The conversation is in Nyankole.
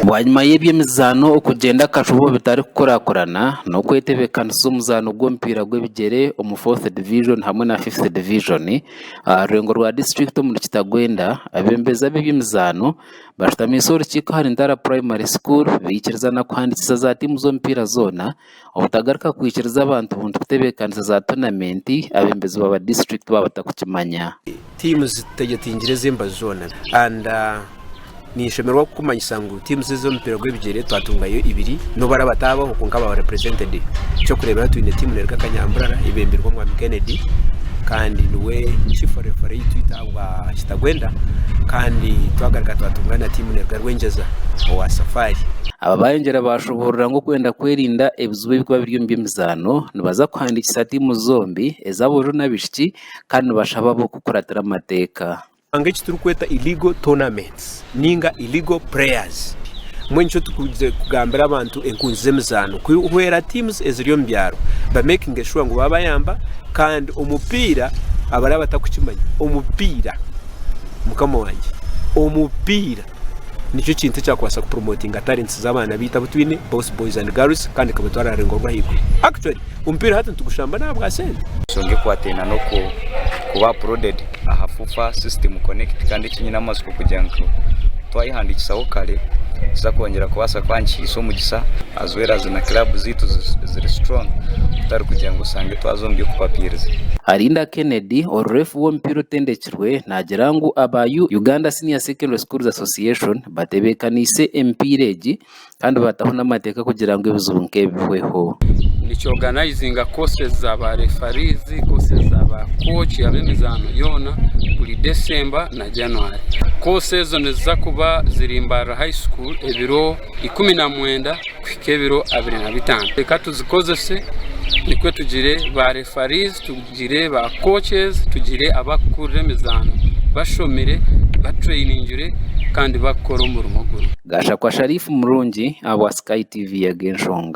Bwanyima y'eby'emizaano okugyenda akashubo bitarikukurakurana n'okwetebeekanisiza omuzaano gw'omupiira gw'ebigyere omu Fourth Division hamwe na Fifth Division aha rurengo rwa disiturikiti omuri Kitagwenda, abeebembezi ab'eby'emizaano bashutamiise orukiiko ahari Ntara Primary School baikirizana kuhandiikisa za tiimu z'omupiira zoona obutagaruka kwikiriza abantu buntu kutebeekanisa za toonamenti abeebembezi ba disiturikiti baaba batarikukimanya. Tiimu zitegetingire ez'embaju zoona and ninshemererwa kukumanyisa ngu tiimu ez'omupiira gw'ebigyere twatungayo ibiri n'obu baraba bataabaho kwonka baba represented. Eky'okureeberaho twine tiimu neeruga Kanyamburara eyebembirwe Omwami Kennedy kandi niwe chief referee waitu ahabwa Kitagwenda kandi twagaruka twatunga na tiimu neeruga Rwengyeza owa Safari. Aba bayongyera bashoboorora ngu okwenda kwerinda ebizibu ebirikuba biri omu by'emizaano, nibaza kuhandiikisa tiimu zombi ez'aboojo n'abaishiki kandi nibashaba bo kukuratira amateeka. Ngu eki turikweta illegal tournaments ninga illegal players. Mbwenu nikyo turikugambira abantu enkunzi z'emizaano kuhwera teams eziri omu byaro ba makinge sure ngu babayamba kandi omupiira abari abatakukimanya omupiira mukama wangye omupiira nikyo kintu ekyakubaasa ku promotinga talents z'abaana baitu abu twine both boys and girls kandi nikabatwara aha rurengo rw'ahaiguru. Actually omupiira hati nitugushamba n'ahabwa sente. Enshonga ekwataine n'okuba uploaded aha FUFA system connect kandi eki nyine amatsiko kugira ngu twayehandiikisaho kare nikiza kwongyera kubaasa kuba nikihaisa omugisa as well as na club zaitu ziri strong kutari kugira ngu oshange twaza omu by'okupapiiriza. Arinda Kennedy, orureefu w'omupiira otendekirwe naagira ngu aba Uganda Senior Secondary Schools Association batebeekaniise emipiira egi kandi baataho n'amateeka kugira ngu ebizibu nk'ebi bihweho. Nikyoganizinga courses za ba referees, courses za ba coach ab'emizaano yoona buri December na January. Course ezo niziza kuba ziri Mbarara High School ebiro 19 kuhika ebiro 25. Reka tuzikozese nikwo tugire ba referees, tugire ba coaches, tugire abakukurira emizaano bashomire, batrainingire kandi bakukora omurimo gunu. Gashakwa Sharif Murungi ahabwa Sky TV Ag'enshonga.